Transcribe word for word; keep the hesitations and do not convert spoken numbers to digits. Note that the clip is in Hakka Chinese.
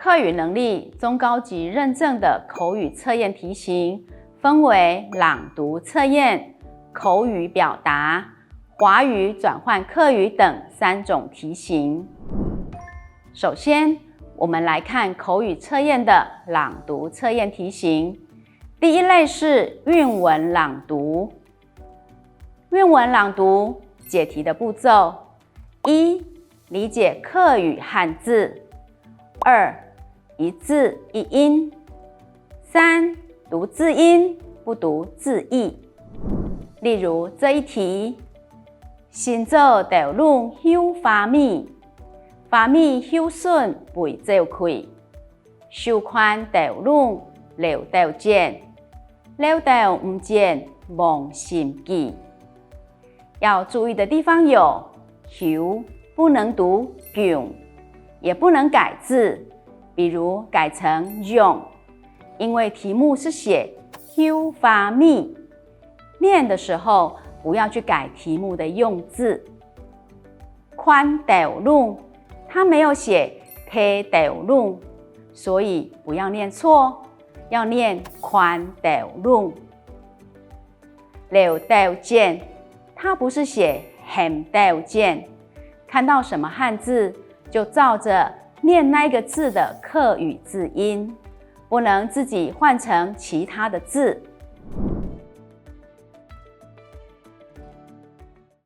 客語能力中高級認證的口語測驗題型分為朗讀測驗、口語表達、華語轉換客語等三種題型。首先，我們來看口語測驗的朗讀測驗題型。第一類是韻文朗讀。韻文朗讀解題的步驟：一、理解客語漢字；二、一字一音；三、讀字音，不讀字義。例如這一題：「新做斗籠繡花米，花米繡筍飛走去。」 手擐斗籠溜斗剪，溜斗毋剪忘心機。要注意的地方有：繡不能讀勥，也不能改字，比如改成用，因為題目是寫繡花米，念的時候不要去改題目的用字。 擐斗籠，它沒有寫提斗籠，所以不要念錯，要念擐斗籠。溜斗剪，它不是寫喊斗剪，看到什麼漢字就照著念那個字的客語字音，不能自己換成其他的字。